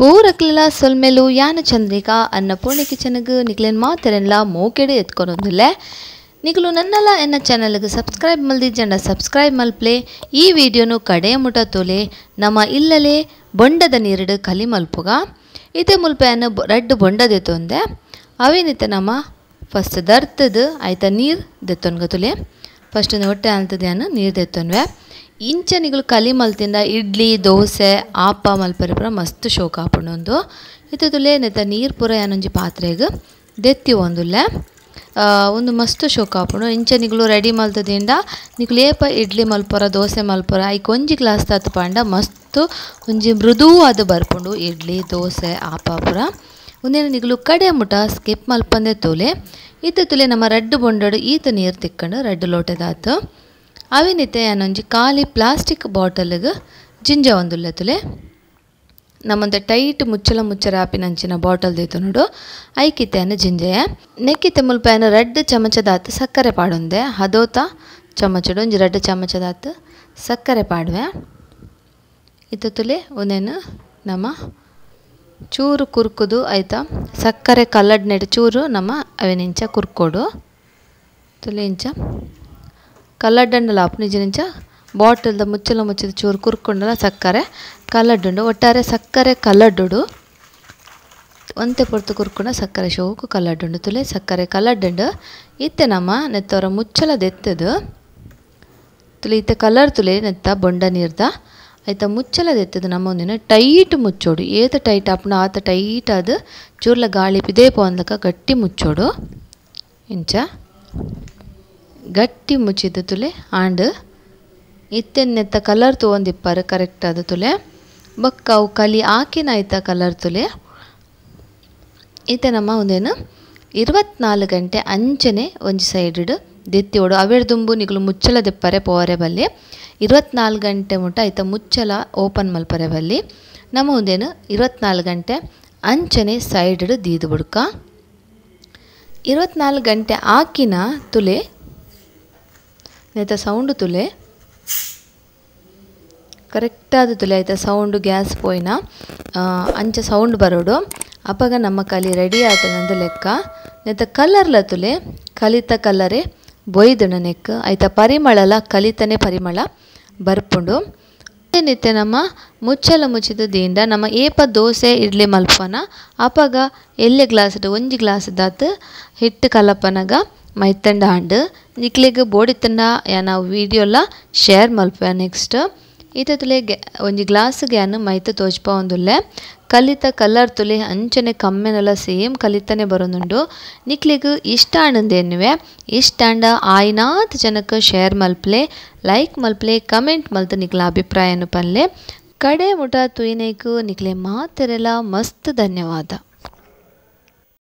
ಪೂರಕ್ಲೆಲ ಸೊಲ್ಮೆಲು ಯಾನ ಚಂದ್ರಿಕಾ ಅನ್ನಪೂರ್ಣ ಕಿಚನ್ಗ್ ನಿಕ್ಲೆನ್ ಮಾತೆರೆನ್ಲ ಮೋಕೆಡ್ ಎತ್ಕೊನೊಂದುಲ್ಲೆ. ನಿಕುಲು ನನ್ನಲ ಎನ್ನ ಚಾನೆಲ್ಗ್ ಸಬ್ಸ್ಕ್ರೈಬ್ ಮಲ್ದಿಜ್ಜಂಡ ಸಬ್ಸ್ಕ್ರೈಬ್ ಮಲ್ಪ್ಲೆ. ಈ ವಿಡಿಯೋನು ಕಡೆ ಮುಟ ತೋಲೆ. ನಮ್ಮ ಇಲ್ಲಲೆ ಬೊಂಡದ ನೀರುಡು ಕಲಿ ಮಲ್ಪುಗ. ಇತ್ತೆ ಮುಲ್ಪೆಯನ್ನು ರಡ್ಡ್ ಬೊಂಡ ದೆತ್ತೊಂದೆ. ಅವೇನಿತ್ತೆ ನಮ್ಮ ಫಸ್ಟ್ ದರ್ತದು ಆಯ್ತ ನೀರು ದೆತ್ತೊನ್ಗ ತುಲೆ. ಫಸ್ಟ್ ಹೊಟ್ಟೆ ಅಂತದ ನೀರು ದೆತ್ತೊನ್ವೆ. ಇಂಚ ನಿಕುಲು ಕಲಿ ಮಲ್ತಿಂದ ಇಡ್ಲಿ ದೋಸೆ ಆಪ ಮಲ್ಪರೆ ಪೂರ ಮಸ್ತ್ ಶೋಕ ಆಪುಂಡು. ಇತ್ತೆ ತುಲೆ ನೆತ್ತ ನೀರು ಪೂರ ಯಾನೊಂಜಿ ಪಾತ್ರೆಗ್ ದೆತ್ತಿ ಒಂದುಲ್ಲೆ. ಒಂದು ಮಸ್ತ್ ಶೋಕ ಆಪುಂಡು. ಇಂಚ ನಿಕುಲು ರೆಡಿ ಮಲ್ತದಿಂದ ನಿಕುಲು ಏಪ ಇಡ್ಲಿ ಮಲ್ಪೊರ ದೋಸೆ ಮಲ್ಪೊರ ಐಕ್ ಒಂಜಿ ಗ್ಲಾಸ್ ತಾತ್ ಪಾಂಡ ಮಸ್ತ್ ಒಂಜಿ ಮೃದುವಾದ ಬರ್ಪುಂಡು ಇಡ್ಲಿ ದೋಸೆ ಆಪ ಪೂರ. ಉಂದೆನ್ ನಿಕುಲು ಕಡೆ ಮುಟ ಸ್ಕಿಪ್ ಮಲ್ಪಂದೆ ತೋಲೆ. ಇತ್ತೆ ತುಲೆ ನಮ್ಮ ರಡ್ಡ್ ಬೊಂಡಡು ಈತ ನೀರು ತಿಕ್ಕಂಡು ರಡ್ಡ್ ಲೋಟೆದಾತು. ಅವೇನಿತ್ತೆ ಯಾನೊಂಜಿ ಖಾಲಿ ಪ್ಲಾಸ್ಟಿಕ್ ಬಾಟಲ್ಗ್ ಜಿಂಜ ಒಂದುಲ್ಲೆ ತುಲೆ. ನಮ್ಮಂತ ಟೈಟ್ ಮುಚ್ಚಲ ಮುಚ್ಚರ ಆಪಿನಂಚಿನ ಬಾಟಲ್ ದೀತುನುಡು ಐಕಿತ್ತೆ ಅನ್ನ ಜಿಂಜೆಯ. ನೆಕ್ಕಿತ್ತೆ ಮುಲ್ಪ ಯಾನ್ ರಡ್ಡ್ ಚಮಚದಾತ್ ಸಕ್ಕರೆ ಪಾಡೊಂದೆ. ಹದೋತ ಚಮಚಡು ಒಂಜಿ ರಡ್ಡ್ ಚಮಚದಾತ್ ಸಕ್ಕರೆ ಪಾಡುವೆ. ಇತ್ತೆ ತುಲೆ ಒಂದೇನು ನಮ್ಮ ಚೂರು ಕುರ್ಕುದು ಆಯ್ತಾ ಸಕ್ಕರೆ ಕಲ್ಲಡ್ನೆಡ್ ಚೂರು ನಮ್ಮ ಅವೇನಿಂಚ ಕುರ್ಕೋಡು ತುಲೆ. ಇಂಚ ಕಲ್ಲಡ್ಡಂಡಲ ಆಪುನಿಜಿನಿಂಚ ಬಾಟಲ್ದ ಮುಚ್ಚಲ ಮುಚ್ಚಿದ ಚೂರು ಕುರ್ಕೊಂಡಲ ಸಕ್ಕರೆ ಕಲ್ಲಡ್ಡುಂಡು. ಒಟ್ಟಾರೆ ಸಕ್ಕರೆ ಕಲ್ಲಡ್ಡುಡು ಒಂತೆ ಪೊರ್ತು ಕುರ್ಕೊಂಡ ಸಕ್ಕರೆ ಶೋಕು ಕಲ್ಲಡ್ಡುಂಡು ತುಲೆ. ಸಕ್ಕರೆ ಕಲ್ಲಡ್ಡುಂಡು ಇತ್ತೆ ನಮ್ಮ ನೆತ್ತವರ ಮುಚ್ಚಲ ದೆತ್ತದು ತುಲೆ. ಇತ್ತೆ ಕಲರ್ ತುಲೆ ನೆತ್ತ ಬೊಂಡ ನೀರ್ದ ಆಯ್ತಾ ಮುಚ್ಚಲ ದೆತ್ತದು ನಮ್ಮ ಒಂದಿನ ಟೈಟ್ ಮುಚ್ಚೋಡು. ಏತ ಟೈಟ್ ಆಪುಂಡು ಆತ ಟೈಟ್ ಆದ್ ಚೂರ್ಲ ಗಾಳಿ ಪಿದೇ ಪೋಂದ್ಲಕ ಗಟ್ಟಿ ಮುಚ್ಚೋಡು. ಇಂಚ ಗಟ್ಟಿ ಮುಚ್ಚಿದ ತುಲೆ ಆಂಡ್ ಇತ್ತೆ ನೆತ್ತ ಕಲರ್ ತೂವೊಂದಿಪ್ಪಾರು ಕರೆಕ್ಟ್ ಆದ ತುಲೆ. ಬೊಕ್ಕ ಅವು ಕಲಿ ಆಕಿನ ಆಯ್ತ ಕಲರ್ ತುಲೆ. ಇತ್ತೆ ನಮ್ಮ ಒಂದೇನು 24 ಗಂಟೆ ಅಂಚನೆ ಒಂಜಿ ಸೈಡ್ ದೆತ್ತಿ ಓಡು. ಅವೆಡ್ ದುಂಬು ನಿಕುಲು ಮುಚ್ಚಲ ದೆಪ್ಪರೆ ಪೋರೆ ಬಲ್ಲಿ. 24 ಗಂಟೆ ಮುಟ ಆಯ್ತ ಮುಚ್ಚಲ ಓಪನ್ ಮಲ್ಪರೆ ಬಲ್ಲಿ. ನಮ್ಮ ಒಂದೇನು 24 ಗಂಟೆ ಅಂಚನೆ ಸೈಡ್ ದೀದು ಬುಡ್ಕ. 24 ಗಂಟೆ ಆಕಿನ ತುಲೆ ನೆತ್ತ ಸೌಂಡ್ ತುಲೆ ಕರೆಕ್ಟಾದ ತುಲೆ ಆಯ್ತಾ ಸೌಂಡು ಗ್ಯಾಸ್ ಪೋಯಿನ ಅಂಚ ಸೌಂಡ್ ಬರೋಡು. ಅಪಗ ನಮ್ಮ ಕಲಿ ರೆಡಿ ಆತನಂದು ಲೆಕ್ಕ. ನೆತ್ತ ಕಲರ್ಲ ತುಲೆ ಕಲಿತ ಕಲರೇ ಬೊಯ್ದುಣ ನೆಕ್ ಆಯ್ತಾ ಪರಿಮಳಲ ಕಲಿತನೆ ಪರಿಮಳ ಬರ್ಪುಂಡು. ನಿತ್ಯ ನಮ್ಮ ಮುಚ್ಚಲ ಮುಚ್ಚಿದ ದಿಂದ ನಮ್ಮ ಏಪ ದೋಸೆ ಇಡ್ಲಿ ಮಲ್ಪನ ಅಪಗ ಎಲ್ಲೆ ಗ್ಲಾಸ್ಡ್ ಒಂಜಿ ಗ್ಲಾಸ್ ದಾತ್ ಹಿಟ್ಟು ಕಲಪನಗ ಮೈತಂಡ ಆಂಡ್ ನಿಕ್ಲೆಗ್ ಬೋಡಿತ್ತಂಡ ಯಾನ ವೀಡಿಯೋಲ ಶೇರ್ ಮಲ್ಪೆ ನೆಕ್ಸ್ಟ್. ಇತ್ತೆ ತುಲೆ ಒಂಜಿ ಗ್ಲಾಸ್ಗೆ ಯಾನ್ ಮೈತ ತೋಜ್ಪ ಒಂದುಲ್ಲೆ. ಕಲಿತ ಕಲರ್ ತುಲೆ ಅಂಚನೆ ಕಮ್ಮೆನೆಲ್ಲ ಸೇಮ್ ಕಲಿತನೆ ಬರೋದುಂಡು. ನಿಕ್ಲೆಗ್ ಇಷ್ಟ ಆಂಡಂದೇನುವೆ ಇಷ್ಟ ಆಂಡ ಆಯ್ನಾತ್ ಜನಕ್ಕೆ ಶೇರ್ ಮಲ್ಪ್ಲೆ, ಲೈಕ್ ಮಲ್ಪ್ಲೆ, ಕಮೆಂಟ್ ಮಲ್ತ ನಿಕ್ಲ ಅಭಿಪ್ರಾಯನು ಪನ್ಲೆ. ಕಡೆ ಮುಟ ತುಯಿನೇಕು ನಿಕ್ಲೆ ಮಾತೆರೆಲ್ಲ ಮಸ್ತ್ ಧನ್ಯವಾದ.